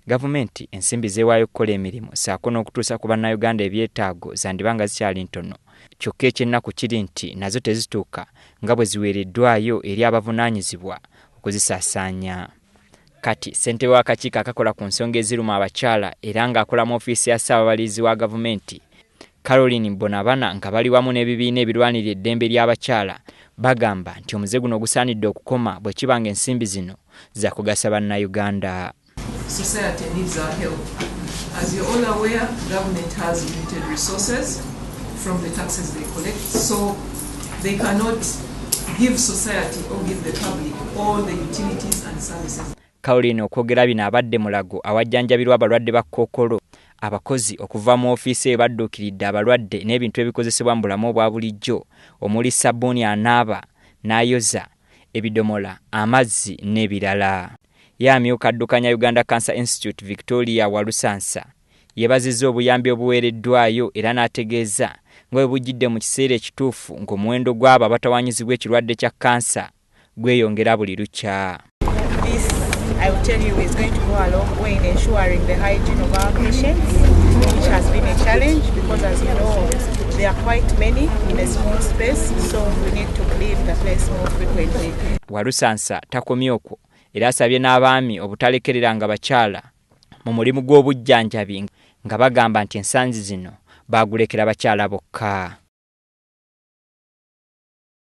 Gavumenti ensimbi zeewaayo okukola emirimu ssaako n'okutuusa ku Bannayuganda ebyetaago zandiba nga zikyali ntono, kyokka ekyennaku kiri nti nazo tezituuka nga bwe ziweereddwayo eri abavunaanyizibwa okuzisaasaanya. Kati ssentebe w'akakiiko akakola ku nsonga eziruma abakyala era ng'akola mu ofiisi ya Ssaababalirizi wa gavumenti, Caroline Bonabana nga bali wamu n'ebibiina ebirwanirira eddembe ly'abakyala bagamba nti omuze guno gusaanidde okukoma bwe kiba nga ensimbi zino zakugasa Bannayuganda. Society needs our help. As you're all aware, government has limited resources from the taxes they collect, so they cannot give society or give the public all the utilities and services. Caroline okwogera bino abadde Mulago awajjanjabirwa abalwadde ba kookolo. Abakozi okuva mu ofiisi eyo badduukiridde abalwadde n'ebintu ebikozesebwa mu bulamu obwa bulijjo omuli sabbuuni anaaba n'ayoza, ebidomola, amazzi n'ebirala. Ye amyuka addukanya Uganda Cancer Institute Victoria Walusansa yeebazizza obuyambi obuweereddwayo era n'ategeeza nga bwe bujjidde mu kiseera ekituufu ng'omuwendo gw'abo abatawaanyizibwa ekirwadde kya kkansa gweyongera buli lukya. This, I will tell you, is going to go a long way in ensuring the hygiene of our patients, which has been a challenge because, as you know, there are quite many in a small space, so we need to clean the place more frequently. Walusansa takomye okwo era asabye n'abaami obutalekereranga bakyala mu mulimu gw'obujjanjabi nga bagamba nti ensangi zino baagulekera bakyala bokka.